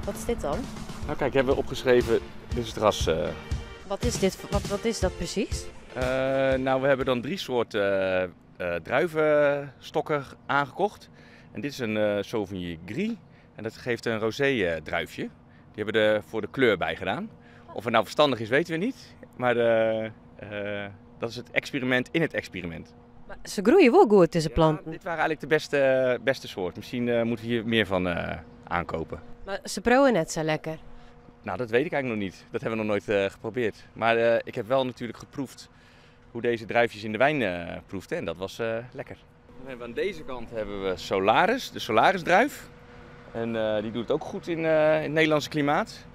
Wat is dit dan? Nou kijk, hebben we opgeschreven, dit is het ras. Wat is dit? Wat is dat precies? Nou, we hebben dan 3 soorten druivenstokken aangekocht. En dit is een Sauvignon Gris. En dat geeft een rosé druifje. Die hebben we er voor de kleur bij gedaan. Of het nou verstandig is, weten we niet. Maar dat is het experiment in het experiment. Maar ze groeien wel goed, deze Ja, planten. dit waren eigenlijk de beste soort. Misschien moeten we hier meer van aankopen. Maar ze proeven net zo lekker. Nou, dat weet ik eigenlijk nog niet. Dat hebben we nog nooit geprobeerd. Maar ik heb wel natuurlijk geproefd hoe deze druifjes in de wijn proefden. En dat was lekker. Dan hebben we aan deze kant hebben we Solaris, de Solarisdruif. En die doet het ook goed in het Nederlandse klimaat.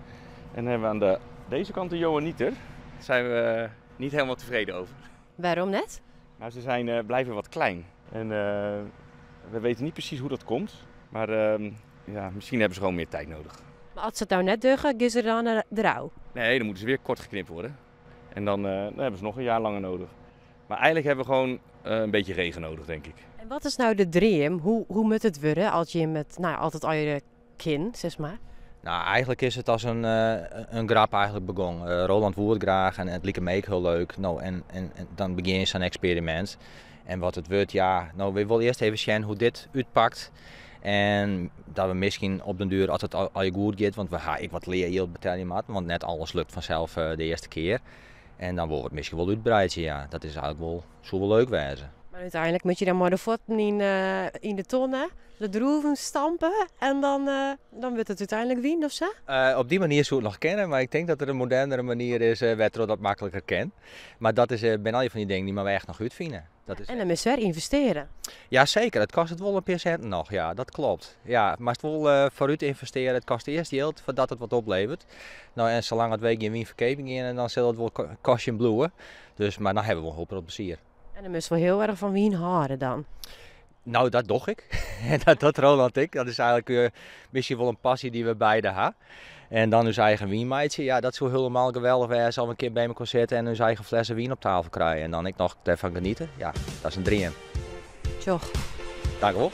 En dan hebben we aan deze kant de Johanniter. Daar zijn we niet helemaal tevreden over. Waarom net? Nou, ze blijven wat klein. En we weten niet precies hoe dat komt. Maar misschien hebben ze gewoon meer tijd nodig. Maar als ze het nou net duggen, gaan ze dan naar de rouw? Nee, dan moeten ze weer kort geknipt worden. En dan hebben ze nog een jaar langer nodig. Maar eigenlijk hebben we gewoon een beetje regen nodig, denk ik. En wat is nou de dream? Hoe moet het worden als je met, nou, altijd al je kin, zeg maar? Nou, eigenlijk is het als een grap eigenlijk begonnen. Roland woert graag en het liep me ook heel leuk. Nou, en dan begin je zo'n experiment. En wat het wordt, ja, nou, we willen eerst even zien hoe dit uitpakt. En dat we misschien op den duur, als het al je goed gaat, want we gaan ik wat leer betalen, want net alles lukt vanzelf de eerste keer. En dan wordt het misschien wel uitbreiden, ja. Dat is eigenlijk wel, zou wel leuk wezen. Maar uiteindelijk moet je dan maar de voeten in de tonnen, de droeven stampen en dan wordt het uiteindelijk wien of zo? Op die manier zou ik het nog kennen, maar ik denk dat er een modernere manier is waardoor dat makkelijker kan. Maar dat is bijna al van die dingen die maar we echt nog uitvinden. Dat is En dan moet je weer investeren. Ja, zeker. Het kost het wel een paar centen nog, ja, dat klopt. Ja, maar het wel vooruit investeren, het kost eerst geld voordat het wat oplevert. Nou, en zolang het week in wien verkeping in en dan zal het wel kostje bloeien. Dus, maar dan hebben we wel hoop op plezier. En dan moest wel heel erg van wien houden dan? Nou, dat doch ik. En dat Roland ik. Dat is eigenlijk misschien wel een passie die we beiden hebben. En dan ons eigen wienmeidje. Ja, dat zou helemaal geweldig zijn als we een keer bij me kon zitten en ons eigen flessen wien op tafel krijgen. En dan ik nog ervan genieten. Ja, dat is een dream. Tjoch. Dank u wel.